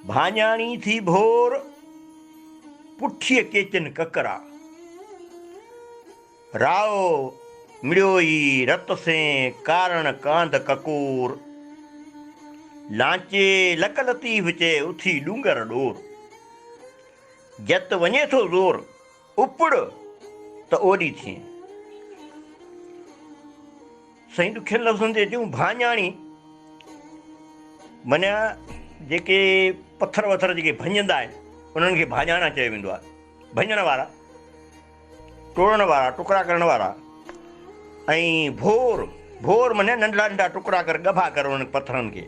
ڀاڃاڻي ٿي ڀور، پٺيء ڪيچن ڪڪرا. رائو مڙيوئي رت سين، ڪارڻ ڪانڌ ڪڪور. لانچي لڪ لطيف چئي، اٿي ڏونگر ڏور. جت وڃي ٿو زور، اپڙ ته اوڏي ٿئين. سائين ڏکين لفظن تي اچون، ڀاڃاڻي معنيٰ جيڪي پٿر وٿر جيڪي ڀڃندا آهن انهن کي ڀاڃاڻا چيو ويندو آهي، ڀڃڻ وارا، ٽوڙڻ وارا، ٽڪرا ڪرڻ وارا ۽ ڀور، ڀور معنيٰ ننڍڙا ننڍڙا ٽڪرا ڪر، ڳڀا ڪر انهن پٿرن کي،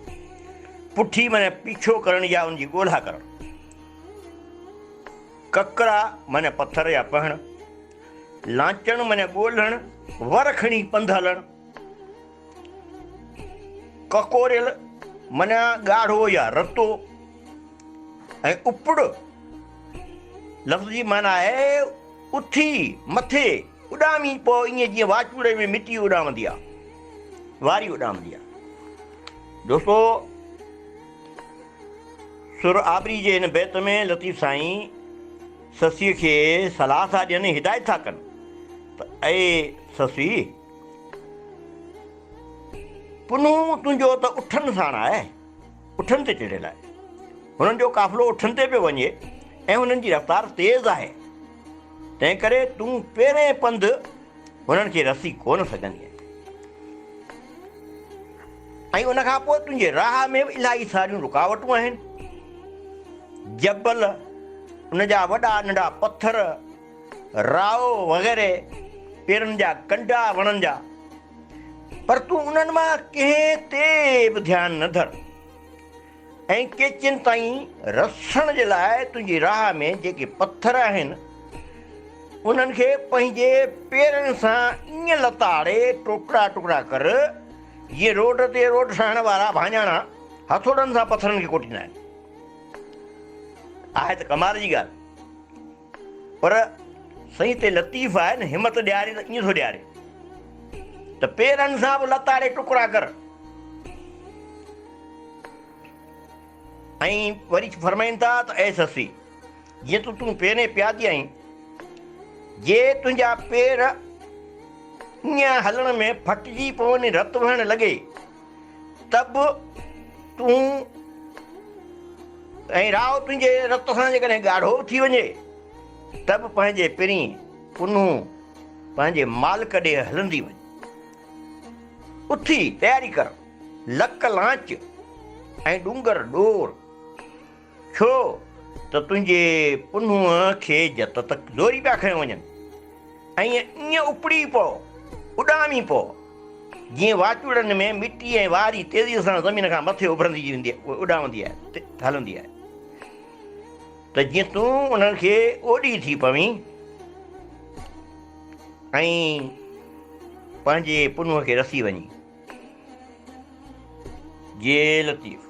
پٺي معنيٰ پيڇو ڪرڻ يا ان جي ڳولها ڪرڻ، ڪڪرا معنيٰ پٿر يا پهڻ. لانچڻ معنيٰ ڳولڻ، ور کڻي پنڌ هلڻ. ڪڪوريل معنيٰ ڳاڙهو يا رتو ۽ اپڙ لفظ جي معنيٰ آهي اٿي مٿي اڏامي پئو ائين جيئن واچوڙي ۾ مٽي اڏامندي آهي، واري اڏامندي آهي. دوستو سر آبري جي هن بيت ۾ لطيف سائين سسئيء کي صلاح ٿا ڏين ۽ هدايت ٿا ڪن ته اي سسئي! پنهون تنهنجو ته اٺن ساڻ آهي، اٺن تي چڙهيل آهي. هنن جو قافلو اٺن تي پيو وڃي ۽ هنن جي رفتار تيز آهي، تنهنڪري تون پيرين پنڌ هنن کي رسي ڪونه سگهندينء ۽ ان کان پوء تنهنجي راهه ۾ به الاهي ساريون رڪاوٽون آهن. جبل، ان جا وڏا ننڍا پٿر، رائو وغيره، پيرن جا ڪنڊا وڻن جا، پر تون انهن مان ڪنهن تي به ڌيان نه ڌر ۽ ڪيچين تائين رسڻ جي لاء تنهنجي راهه ۾ جيڪي پٿر آهن، انهن کي پنهنجي پيرن سان ائين لتاڙي ٽوڪرا ٽڪرا ڪر، جيئن روڊ تي روڊ ٺاهڻ وارا ڀاڃاڻا هٿوڙن سان پٿرن کي ڪوٽيندا آهن. آهي ته ڪمال جي ڳالهه پر سائين تي لطيف آهي نه همت ڏياري ته ائين ٿو ڏياري ته پيرن سان به لتاڙي ٽڪرا ڪر ۽ وري فرمائن ٿا ته اي سسي جيئن ته تون پيرين پيادي آهين جي تنهنجا پير ائين هلڻ ۾ ڦٽجي پون ۽ رت وهڻ لڳي ته به تون ۽ راء تنهنجي رت سان جيڪڏهن ڳاڙهو به ٿي وڃي ته به پنهنجي پرين پنهون پنهنجي مالڪ ڏي هلندي وڃ. اٿي تياري ڪر، لڪ لانچ ۽ ڏونگر ڏور، ڇو ته تنهنجي پنهونء کي جت ته زوري پيا کنيو وڃن ۽ ائين اپڙي پئو، اڏامي پئو، جيئن واچوڙن ۾ مٽي ۽ واري تيزيء سان زمين کان مٿي اڀرندي ويندي اڏامندي آهي، هلندي آهي، ته جيئن تون انهن کي اوڏي ٿي پوين ۽ پنهنجي پنهونء کي رسي وڃين. جي لطيف.